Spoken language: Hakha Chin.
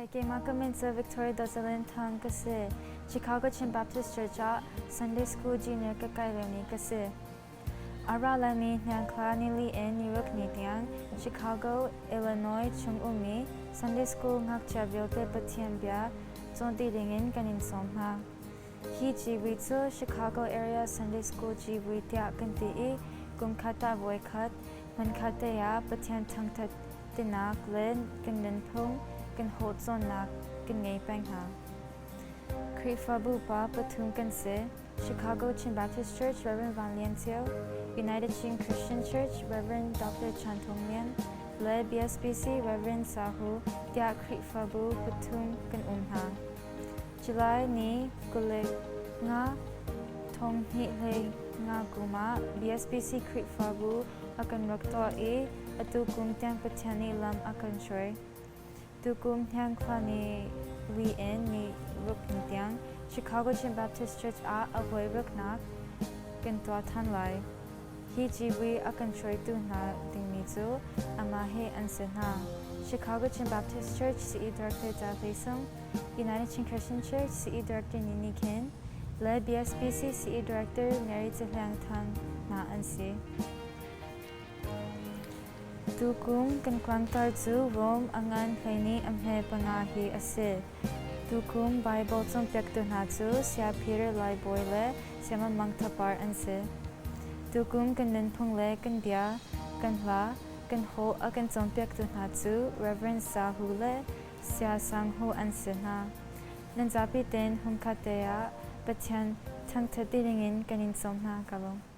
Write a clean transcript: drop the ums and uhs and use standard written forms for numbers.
Hi, keimah ka min cu Victoria Dozalin Thang ka si. Chicago Chin Baptist Church ah Sunday School Junior ka kai liomi ka si. A ra laimi hniangkhla nili in niruk ni tiang Chicago, Illinois chung ummi Sunday School ngakchia vialte Pathian bia cawnti dingin kan in sawm hna. Hi civui cu Chicago Area Sunday School civui tiah kan ti i kumkhat ah voikhat hmunkhat te ah Pathian thangthat tinak le kan nunphung kan holh cawnnak kan ngei peng hna. Khrihfabu pa pathum kan si. Chicago Chin Baptist Church Reverend Van Lian Cio, United Chin Christian Church Reverend Dr. Chan Thong Lian, le BSBC Reverend Sahu tiah Khrihfabu pathum kan um hna. July ni 25 2025 kum ah BSBC Khrihfabu a kan rak tuah i atu kum tiang Pathian nih lam a kan hruai. Tukum Hniangkhua ni li in ni ruk ni tiang Chicago Chin Baptist Church ah a voi ruknak kan tuah than lai. Hi civui a kan hruaitu hna dingmi cu amah hi an si hna. Chicago Chin Baptist Church CE Director Za Hlei Sung, United Chin Christian Church CE Director Nini Khin, le BSBC CE Director Mary Ci Hliang Thang hna an si. Tukum kan kuangtar cu Rom a ngan 12 a hme panga hi a si. Tukum Baibal cawnpiaktu hna cu Saya Peter Lai Bawi le Saya Mang Tha Par an si. Tukum kan nunphung le kan bia, kan hla, kan holh a kan cawnpiaktu hna cu Rev. Sa Hu le Saya Sang Hu an si hna. Nan zapi tein hmunkhat te ah Pathian thangṭhat ti dingin kan in sawm hna. Ka lawm.